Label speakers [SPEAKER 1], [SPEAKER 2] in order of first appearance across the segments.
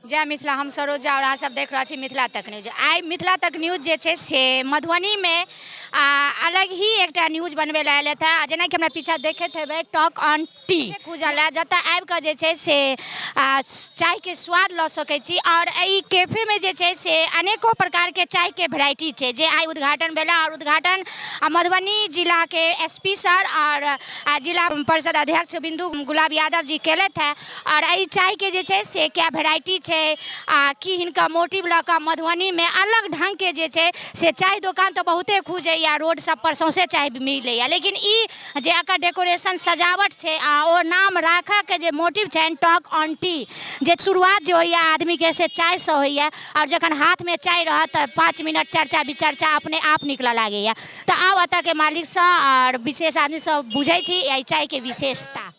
[SPEAKER 1] जय मिथिला। हम सरोजा और अहाँ सब देख रहल छी मिथिला तक न्यूज। आइ मिथिला तक न्यूज जे छै से मधुबनीमे अलग ही एकटा न्यूज बनबै लए आयल है। आ जेनाकि हमरा पीछा देखैत हेबै, टॉक ऑन टी खुजल है, जतऽ आबि कऽ जे छै से चायके स्वाद लऽ सकै छी। आओर एहि कैफेमे जे छै से अनेको प्रकारके चायके वेराइटी छै, जे आइ उद्घाटन भेलै। आओर उद्घाटन मधुबनी जिलाके एस पी सर आओर जिला परिषद अध्यक्ष बिंदु गुलाब यादव जी केलथि है। आओर एहि चायके जे छै से क्या वेराइटी छै आ की हिनका मोटिव लऽ कऽ मधुबनीमे अलग ढङ्गके जे छै से चाय दोकान तऽ बहुते खुजैए, रोड सब पर सौँसे चाय मिलैए, लेकिन ई जे एकर डेकोरेशन, सजावट छै आ ओ नाम राखऽके जे मोटिव छनि, टॉक ऑन टी, जे शुरुआत जे होइए आदमीके से चायसँ होइए। आओर जखन हाथमे चाय रहत तऽ 5 मिनट चर्चा विचर्चा अपने आप निकलऽ लागैए। तऽ आउ, एतऽके मालिकसँ आओर विशेष आदमीसँ बुझै छी एहि चायके विशेषता।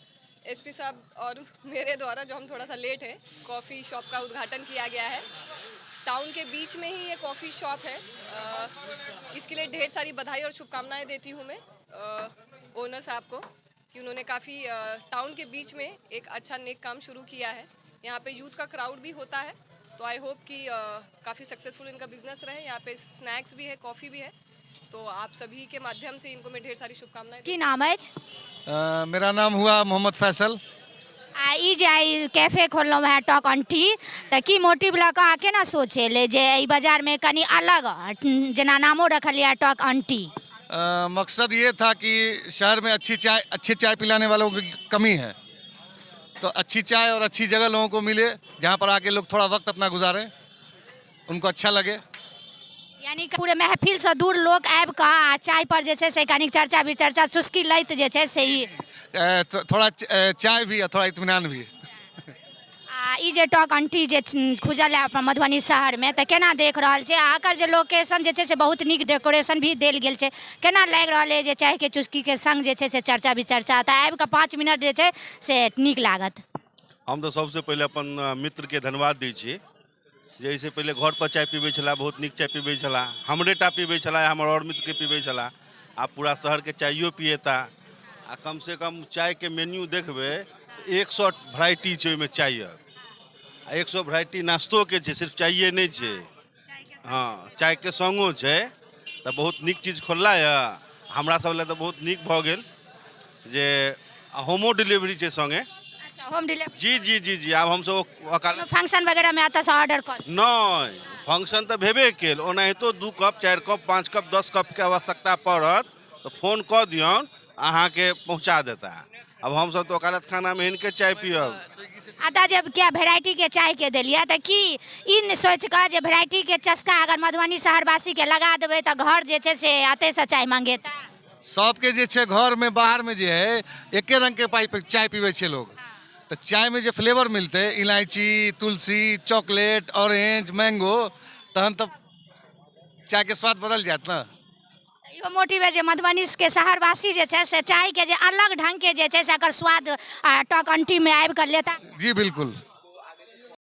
[SPEAKER 2] एसपी साहब और मेरे द्वारा, जो हम थोड़ा सा लेट है, कॉफ़ी शॉप का उद्घाटन किया गया है। टाउन के बीच में ही ये कॉफ़ी शॉप है। इसके लिए ढेर सारी बधाई और शुभकामनाएं देती हूँ मैं ओनर साहब को कि उन्होंने काफ़ी टाउन के बीच में एक अच्छा नेक काम शुरू किया है। यहाँ पे यूथ का क्राउड भी होता है, तो I hope कि काफ़ी सक्सेसफुल इनका बिजनेस रहे। यहाँ पे स्नैक्स भी है, कॉफ़ी भी है, तो आप सभी के माध्यम से इनको मैं ढेर सारी शुभकामनाएं।
[SPEAKER 1] की नाम अछि?
[SPEAKER 3] मेरा नाम हुआ मोहम्मद फैसल।
[SPEAKER 1] आ ई जे आइ कैफे खोललहुँ हेँ टॉक ऑन टी, तऽ की मोटिव लऽ कऽ अहाँ केना सोच एलै जे एहि बाजारमे कनि अलग, जेना नामो रखलियै टॉक ऑन टी?
[SPEAKER 3] मकसद ये था कि शहर में अच्छी चाय, अच्छी चाय पिलाने वालों की कमी है, तो अच्छी चाय और अच्छी जगह लोगों को मिले, जहाँ पर आके लोग थोड़ा वक्त अपना गुजारें, उनको अच्छा लगे।
[SPEAKER 1] यानी कि पूरे महफिलसँ दूर लोक आबि कऽ आ चाय पर जे छै से कनिक चर्चा विचर्चा, चुस्की लैत जे छै से ई
[SPEAKER 3] थोड़ा चाय भी और थोड़ा इत्मीनान भी।
[SPEAKER 1] आ ई जे टॉक ऑन टी जे खुजल है अपन मधुबनी शहरमे, तऽ केना देख रहल छै? आ एकर जे लोकेशन जे छै से बहुत नीक डेकोरेशन भी देल गेल छै। केना लागि रहल अइ जे चायके चुस्कीके संग जे छै से चर्चा विचर्चा, तऽ आबि कऽ 5 मिनट जे छै से नीक लागत?
[SPEAKER 4] हम तऽ सबसँ पहिले अपन मित्रके धन्यवाद दै छी जे एहिसँ पहिले घर पर चाय पीबै छलाह, बहुत नीक चाय पीबै छलाह। हमरे टा पीबै छलाह, हमर आओर मित्रके पीबै छलाह, आब पूरा शहरके चाइयो पिएता। आ कमसँ कम चायके मेन्यू देखबै, 100 वेराइटी छै ओहिमे चायक, आ 100 वेराइटी नाश्तोके छै, सिर्फ चाइए नहि छै। हँ, चायके सङ्गो छै। तऽ बहुत नीक चीज खोलला यऽ। हमरा सब लए तऽ बहुत नीक भऽ गेल जे होमो डिलीवरी छै सङ्गे।
[SPEAKER 1] अच्छा, होम डिलीवरी?
[SPEAKER 4] जी जी जी जी आब हमसब
[SPEAKER 1] वकालत फंक्शन वगैरह में एतऽसँ ऑर्डर कऽ
[SPEAKER 4] नहि, फंक्शन तऽ भेबे केल, ओनाहितो 2 कप, 4 कप, 5 कप, 10 कपके आवश्यकता पड़त तऽ फोन कऽ दियौन, अहाँके पहुँचा देता। आब हमसब तऽ वकालत खानामे हिनके चाय पियब।
[SPEAKER 1] एतऽ जे क्या वेराइटीके चायके देलियै, तऽ की ई नहि सोचि कऽ जे वेराइटीके चस्का अगर मधुबनी शहरवासीके लगा देबै तऽ घर जे छै से एतहिसँ चाय मंगेता?
[SPEAKER 3] सबके जे छै घरमे, बाहरमे जे है, एके रंगके पाइप चाय पीबै छै लोग। तऽ चायमे जे फ्लेवर मिलतै, इलायची, तुलसी, चॉकलेट, ऑरेंज, मैंगो, तहन तऽ चायके स्वाद बदलि जायत ने।
[SPEAKER 1] इहो मोटिव है जे मधुबनीके शहरवासी जे छै से चायके जे अलग ढङ्गके जे छै से एकर स्वाद टॉक ऑन टीमे आबि कऽ लेता?
[SPEAKER 3] जी बिल्कुल।